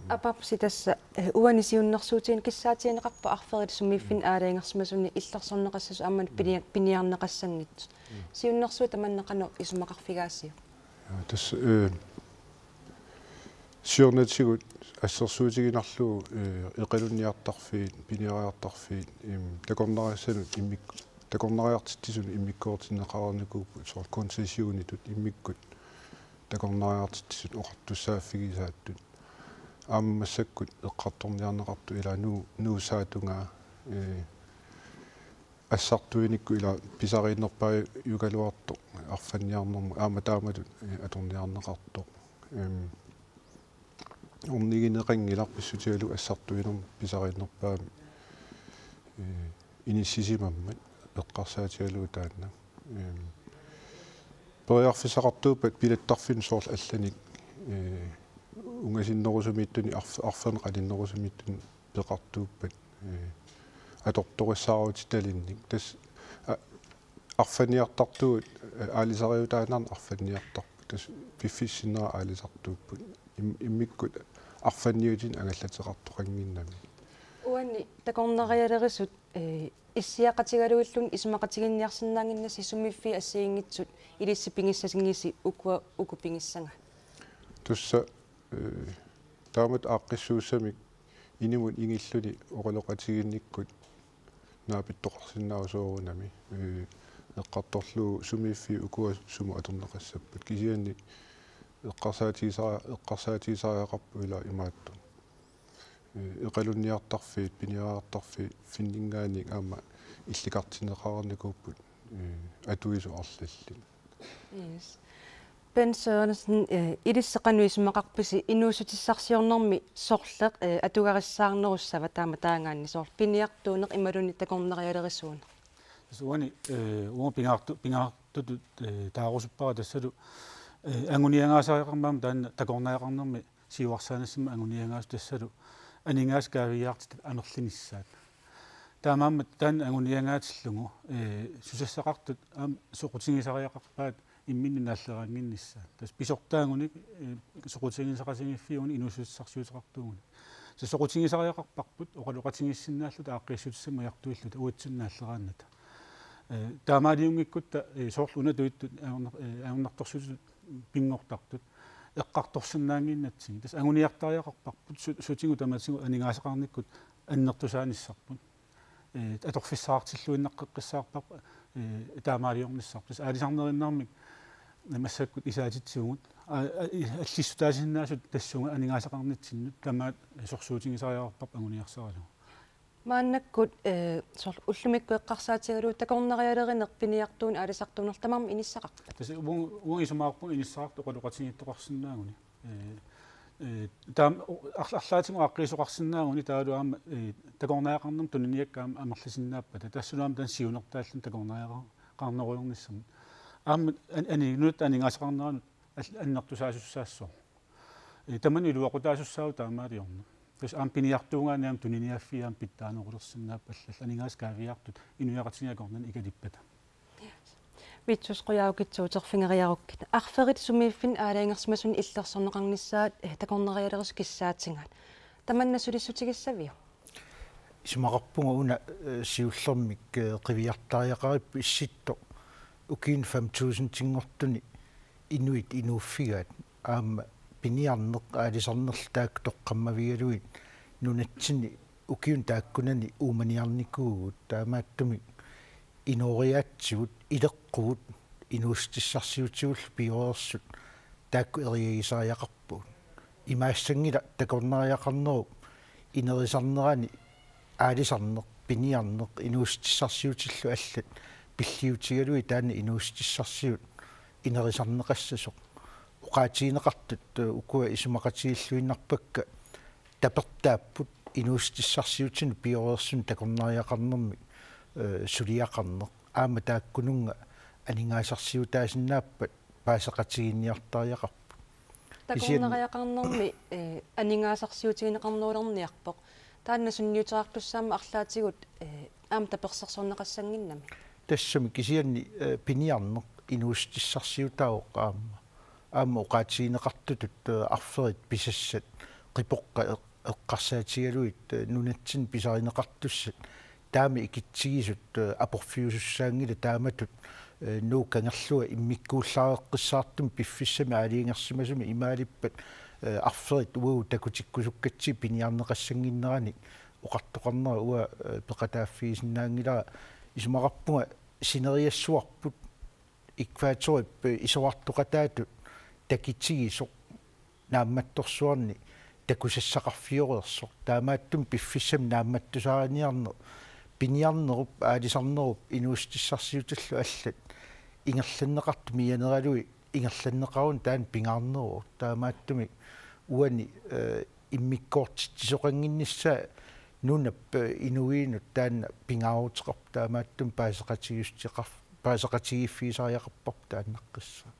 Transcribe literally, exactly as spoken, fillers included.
Apapsi tassa, eh, uani siunnersuutigineqarpoq arferit sumiiffinni aalajangersimasuni illersorneqassasut aamma pini-, piniarneqassanngitsut. Siunnersuut tamanna qanoq isumaqarfigaasiuk? Ja, tassa, eh, siornatigut assersuutiginarlugu, eh, eqalunniartarfiit, piniariartarfiit, em, takornariassanut immik-, takornariartitsisunut immikkoortinneqareernikuupput soorlu koncessionitut immikkut takornariartitsisut oqartussaaffigisaattut. Aamma massakkut eqqartorniarneqartut ila nuu-, Nuussaata tungaa, eh, assartuinikkut ila pisariinnerpaajugaluartoq arfanniarnermut aamma taamatut, eh, atorniarneqartoq. Em, ornigineqanngilaq pissutigalugu assartuinermut pisariinnerpaamik, eh, inissisimammat eqqarsaatigalugu taanna. Em, periarfissaqartuuppat pilattarfinnut soorlu allanik, eh, ungasinnerusumiittunik arf-, arfernik qaninnerusumiittunik peqartuuppat, eh, atortorissaarutitalinnik. Tassa, a-, arfanniartartugut, eh, aalisariutaannarnik arfanniartarput. Tassa piffissap sinnera aalisartuupput. Im-, immikkut arfanniutinik angallateqartoqannginnami. Uani takornarialerisut, eh, issiaqatigaluilluunniit isumaqatiginninniarsinnaannginnassi sumiiffiit assigiinngitsut ilissi pigissasigisi ukua uku pigissaga? Tassa, eh, taamatut aaqqissuussamik inimut ingilluni oqaloqatigiinnikkut naapittoqarsinnaasoq soorunami. Eh, eqqartorlugu sumiiffiit ukua sumut atorneqassapput. Kisianni eqqarsaatigisara-, eqqarsaatigisariaqarpoq ila imaattoq. Eh, eqalunniartarfiit, piniariartarfiit, -finninngaanniit aamma illikartinneqareernikuupput, eh, atuisut arlallit. Yes. Bent Sørensen, eh, ilissi qanoq isumaqarpisi inuussutissarsiornermi sorleq, eh, atugarissaarnerussavat taamaallaat soorlu piniartuuneq imaluunniit takornarialerisuuneq? Tassa uani, eh, uanga pingaartu-, pingaartutut, eh, taarusuppara tassalu, eh, anguniagaasariaqarmat taanna takornariaqarnermi siuarsaanassammat anguniagaasoq tassalu aningaasat kaaviiaartitat amerlinissaat. Taamaammat taanna anguniagaatillugu, eh, susassaqartut aamma soqutigisariaqarpaat imminnut naalleraannginnissaat. Tassa pisortaagunik, eh, soqutigisaqatigiiffiugunik inuussutissarsiuteqartuugunik. Tassa soqutigisariaqarparput oqaloqatigiissinnaalluta aaqqiissutissamik ujartuilluta uatsinnut naalleraannata. Eh, taamaaliunngikkutta, eh, soorlu una tuittut ajornar-, eh, ajornartorsiutitut pinngortartut eqqartorsinnaannginnatsigit. Tassa anguniartariaqarparput su-, sutigut tamatigut aningaasaqarnikkut annertusaanissarput. Eh, atorfissaqartilluinnaqqeqqissaarparput, eh, taamaaliornissarput. Tassa aalisarnerinnarmik massakkut isaatitsivugut. A-, a-, i-, allissutaasinnaasut tassunga aningaasaqarnitsinnut tamaat sorsuutigisariaqarparput anguniarsaralugu. Maannakkut, eh, soorlu ullumikkut eqqarsaatigalugu takornarialerineq piniartuuneq aalisartuuneq tamarmik inissaqarpat? Tassa uang-, uanga isumaqarpunga inissaqartoq oqaloqatigiittoqarsinnaaguni. Eh, eh, taam-, u-, arla-, arlaatigut aaqqiisoqarsinnaaguni taavalu aamma, eh, takornariaqarnermut tuniniakkat aamma amerlisinnaappata. Tassalu aamma taanna siunertaalluni takornariaqarnerulernissamut. Aamma an-, ani-, nunatta aningaasaqarneranut al-, annertusaasussaassaaq. Eh, tamanna iluaqutaasussaavoq taamaaliorneq. Tassa aamma piniartuugaanni aamma tuniniaaffiit aamma pitsaanerulersinnaapput allallu aningaasat kaaviiaartut inuiaqatigiit akornanni ikalippata. Vittus Qujaukitsoq uterfigeriarukkit. Arferit sumiiffinni aalajangersimasuni illersorneqarnissaat, eh, takornarialerisut kissaatigaat. Tamanna sulissutigissaviuk? Isumaqarpunga una, eh, siullermik, eh, qiviartariaqarippoq Issittoq ukiuni fem tusindinngortuni inuit inuuffigaat aamma piniarneq aalisarnerlu taakku toqqammavigalugit nunatsinni ukiuni taakkunani uumaniarnikuuvugut taamaattumik inooriaatsigut ileqqugut inuussutissarsiutigullu pioreersut taakku eriagisariaqarpugut. Imaassanngilaq takornariaqarnerup inerisarnerani aalisarneq, piniarneq, inuussutissarsiutillu allat pilliutigalugit taanna inuussutissarsiut inerisarneqassasoq. Oqaatigineqartut, eh, ukua isumaqatigiilluinnarpakka tapertaapput inuussutissarsiutinut pioreersunut takornariaqarnermik, eh, suliaqarneq. Aamma taakkununnga aningaasarsiutaasinnaappat paaseqatigiinniartariaqarput. Kisianni takornariaqarnermi, eh, aningaasarsiutigineqarnerulerniarpoq. Taanna sunniuteqartussaammat arlaatigut, eh, aamma tapersersorneqassannginnami. Tassami kisianni, eh, piniarneq inuussutissarsiutaavoq aamma. Aamma oqaatigineqartutut, eh, arferit pisassat qipoqqat eq-, eqqarsaatigalugit, eh, nunatsinni pisarineqartussat taama ikitsigisut, eh, aporfiusussaanngillat taamatut, eh, Nuuk kangerlua immikkuullareqqissaartumik piffissami aalajangersimasumi imaalippat, eh, arferit uagut takutikkusukkatsigit piniarneqassannginneranik oqartoqarnera uanga, eh, peqataaffigisinnaanngilara. Isumaqarpunga sineriassuarput ekvatorip, eh, isorartoqataatut takitigisoq naammattorsuarni takusassaqarfioreersoq. Taamaattumik piffissami naammattusaariniarneq piniarnerup, aalisarnerup, inuussutissarsiutillu allat ingerlanneqartut mianeralugit ingerlanneqaruni taanna pingaarneruvoq. Taamaattumik uani, eh, immikkoortitsisoqannginnissaa nunap, eh, inuiinut taanna pingaaruteqarpoq, taamaattumik paaseqatigiissuteqar-, paaseqatigiiffigisariaqarparput taannaqqissaaq.